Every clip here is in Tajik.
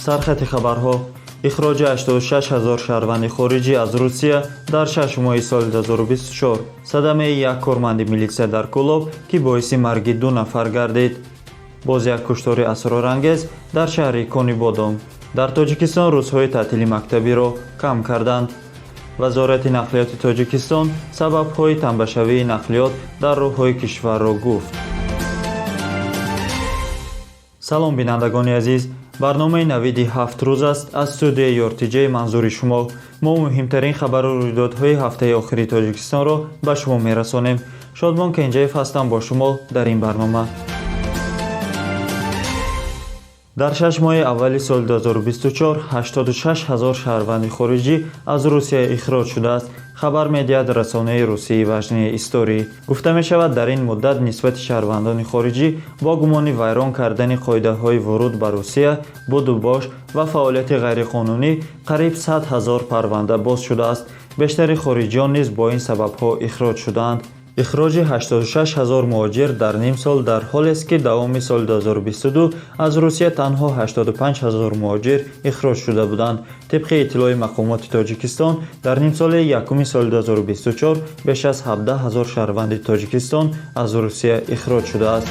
Сархати хабарҳо: ихроҷи 86 ҳазор шаҳрванди хориҷӣ аз Русия дар 6 моҳи соли 2024, садамаи як корманди милитсия дар Кӯлоб, ки боиси марги 2 нафар гардид, боз як куштори асрорангез дар шаҳри Конибодом. Дар Тоҷикистон рӯзҳои таътили мактабиро кам карданд. Вазорати нақлиёти Тоҷикистон сабабҳои тамбашавии нақлиёт дар роҳҳои кишварро гуфт. Салом, бинандагони азиз! Барномаи «Навиди ҳафт рӯз» аст аз студияи Ёртиҷаи манзури шумо. Мо муҳимтарин хабару рӯйдодҳои ҳафтаи охири Тоҷикистонро ба шумо мерасонем. Шодмон Кенҷаев ҳастам бо шумо дар ин барнома. Дар 6 моҳи аввали соли 2024 86 ҳазор шаҳрванди хориҷӣ аз Русия ихроҷ шудааст, хабар медиҳад расонаи русии «Важные истории». Гуфта мешавад, дар ин муддат нисбати шаҳрвандони хориҷӣ бо гумони вайрон кардани қоидаҳои вуруд ба Русия, будубош ва фаъолияти ғайриқонунӣ қариб 100 ҳазор парванда боз шудааст. Бештари хориҷиён низ бо ин сабабҳо ихроҷ шудаанд. Ихроҷи 86 ҳазор муҳоҷир дар ним сол дар ҳолест, ки давоми соли 2022 аз Русия танҳо 85 ҳазор муҳоҷир ихроҷ шуда буданд. Тибқи иттилои мақомоти Тоҷикистон, дар нимсолаи якуми соли 2024 беш аз 17 ҳазор шаҳрванди Тоҷикистон аз Русия ихроҷ шудааст.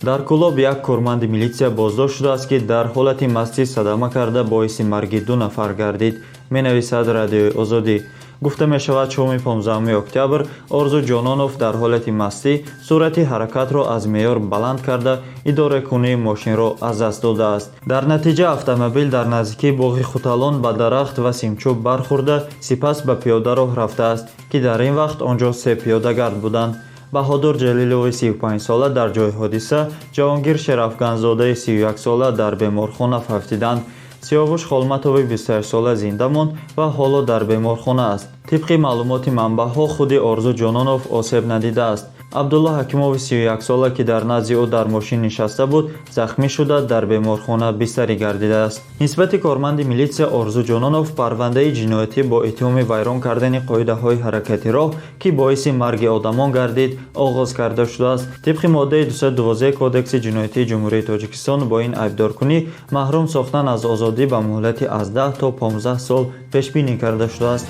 Дар Кӯлоб як корманди милитсия боздошт шудааст, ки дар ҳолати мастӣ садама карда, боиси марги 2 нафар гардид, менависад Радиои Озодӣ. Гуфта мешавад, шоми 15 октябр Орзу Ҷононов дар ҳолати мастӣ суръати ҳаракатро аз меъёр баланд карда, идоракунии мошинро аз даст додааст. Дар натиҷа автомобил дар наздикии боғи Хуталон ба дарахт ва симчӯб бархӯрда, сипас ба пиёдароҳ рафтааст, ки дар ин вақт он ҷо се пиёдагард буданд. Баҳодур Ҷалилови 35-сола дар ҷои ҳодиса, Ҷавонгир Шерафганзодаи 31-сола дар беморхона фавтиданд. Сиёвуш Холматови 28-сола зинда монд ва ҳоло дар беморхона аст. Тибқи маълумоти манбаъҳо, худи Орзу Ҷононов осеб надидааст. Абдулло Ҳакимови 31-сола, ки дар назди ӯ дар мошин нишаста буд, захмӣ шуда, дар беморхона бистарӣ гардидааст. Нисбати корманди милитсия Орзу Ҷононов парвандаи ҷиноятӣ бо иттиҳоми вайрон кардани қоидаҳои ҳаракати роҳ, ки боиси марги одамон гардид, оғоз карда шудааст. Тибқи моддаи 212 Кодекси ҷиноятии Ҷумҳурии Тоҷикистон бо ин айбдоркунӣ маҳрум сохтан аз озодӣ ба муҳлати аз 10 то 15 сол пешбинӣ карда шудааст.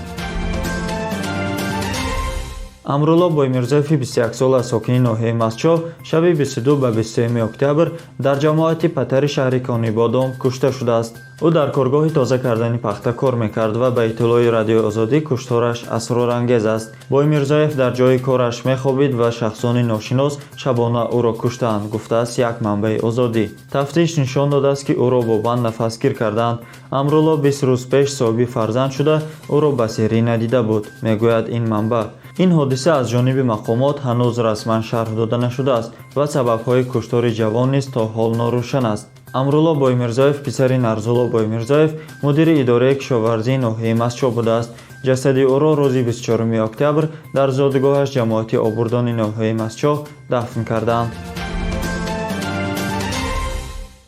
Амрулло Боймирзоеви 21-сола, сокини ноҳияи Мастчоҳ, шаби 22 ба 23 октябр дар ҷамоати Патари шаҳри Конибодом кушта шудааст. Ӯ дар коргоҳи тоза кардани пахта кор мекард ва ба иттилои Радиои Озодӣ, куштораш асрорангез аст. Боймирзоев дар ҷои кораш мехобид ва шахсони ношинос шабона ӯро куштаанд, гуфтааст як манбаи Озодӣ. Тафтиш нишон додааст, ки ӯро бо банд нафасгир кардаанд. Амрулло 20 рӯз пеш соҳиби фарзанд шуда, ӯро ба серӣ надида буд, мегӯяд ин манбаъ. Ин ҳодиса аз ҷониби мақомот ҳанӯз расман шарҳ дода нашудааст ва сабабҳои куштори ҷавон низ то ҳол норӯшан аст. Амрулло Боймирзоев писари Нарзулло Боймирзоев, мудири идораи кишоварзии ноҳияи Мастчоҳ будааст. Ҷасади ӯро рӯзи 24 октябр дар зодгоҳаш, ҷамоати Обурдони ноҳияи Мастчоҳ, дафн кардаанд.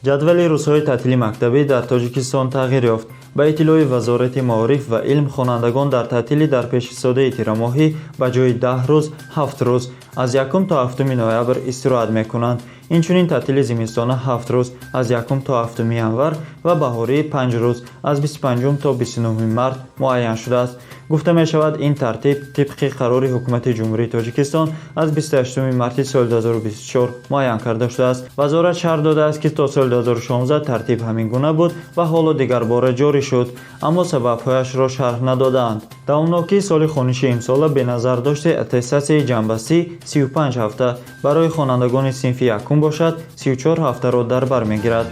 Ҷадвали рӯзҳои таътили мактабӣ дар Тоҷикистон тағйир ёфт. Ба иттилои Вазорати маориф ва илм, хонандагон дар таътили дар пешистодаи тирамоҳӣ ба ҷои 10 рӯз 7 рӯз, аз 1 то 7 ноябр истироҳат мекунанд. Инчунин таътили зимистона 7 рӯз, аз 1 то 7 январ, ва баҳории 5 рӯз, аз 25 то 29 март муайян шудааст. Гуфта мешавад, ин тартиб тибқи қарори Ҳукумати Ҷумҳурии Тоҷикистон аз 28 марти соли 2024 муайян карда шудааст. Вазорат шарҳ додааст, ки то соли 2016 тартиб ҳамин гуна буд ва ҳоло дигарбора ҷорӣ шуд, аммо сабабҳояшро шарҳ надодаанд. Давомнокии соли хониши имсола беназардошти аттестатсияи ҷамъбастӣ 35 ҳафта, барои хонандагони синфи якум бошад, 34 ҳафтаро дар бар мегирад.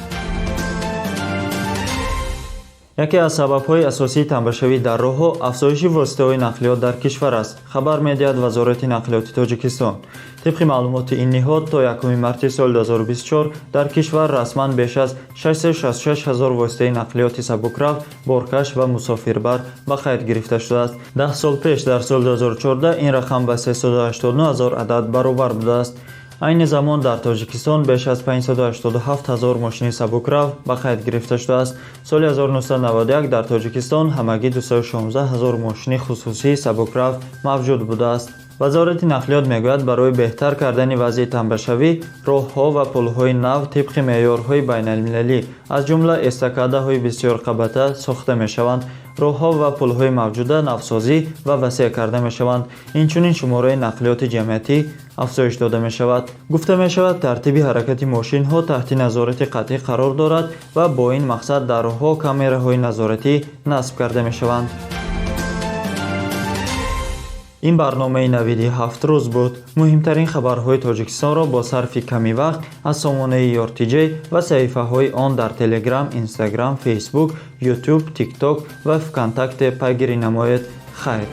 Яке аз сабабҳои асосии тамбашавӣ дар роҳҳо афзоиши воситаҳои нақлиёт дар кишвар аст, хабар медиҳад Вазорати нақлиёти Тоҷикистон. Тибқи маълумоти ин ниҳод, то 1 марти соли 2024 дар кишвар расман беш аз 666 ҳазор воситаи нақлиёти сабукрав, боркаш ва мусофирбар ба қайд гирифта шудааст. 10 сол пеш, дар соли 2014, ин рақам ба 389 ҳазор адад баробар будааст. Айни замон дар Тоҷикистон беш аз 587 ҳазор мошини сабукрав ба қайд гирифта шудааст. Соли 1991 дар Тоҷикистон ҳамагӣ 216 ҳазор мошини хусусии сабукрав мавҷуд будааст. Вазорати нақлиёт мегӯяд, барои беҳтар кардани вазъи тамбашавӣ роҳҳо ва пулҳои нав тибқи меъёрҳои байналмилалӣ, аз ҷумла эстакадаҳои бисёрқабата сохта мешаванд. Роҳҳо ва пулҳои мавҷуда навсозӣ ва васеъ карда мешаванд. Инчунин шумораи нақлиёти ҷамъиятӣ афзоиш дода мешавад. Гуфта мешавад, тартиби ҳаракати мошинҳо таҳти назорати қатъӣ қарор дорад ва бо ин мақсад дар роҳҳо камераҳои назоратӣ насб карда мешаванд. Ин барномаи «Навиди ҳафт рӯз» буд. Муҳимтарин хабарҳои Тоҷикистонро бо сарфи ками вақт аз сомонаи Ёртиҷей ва саҳифаҳои он дар Телеграм, Инстаграм, Фейсбук, Ютуб, Тикток ва Вконтакте пайгирӣ намоед. Хайр.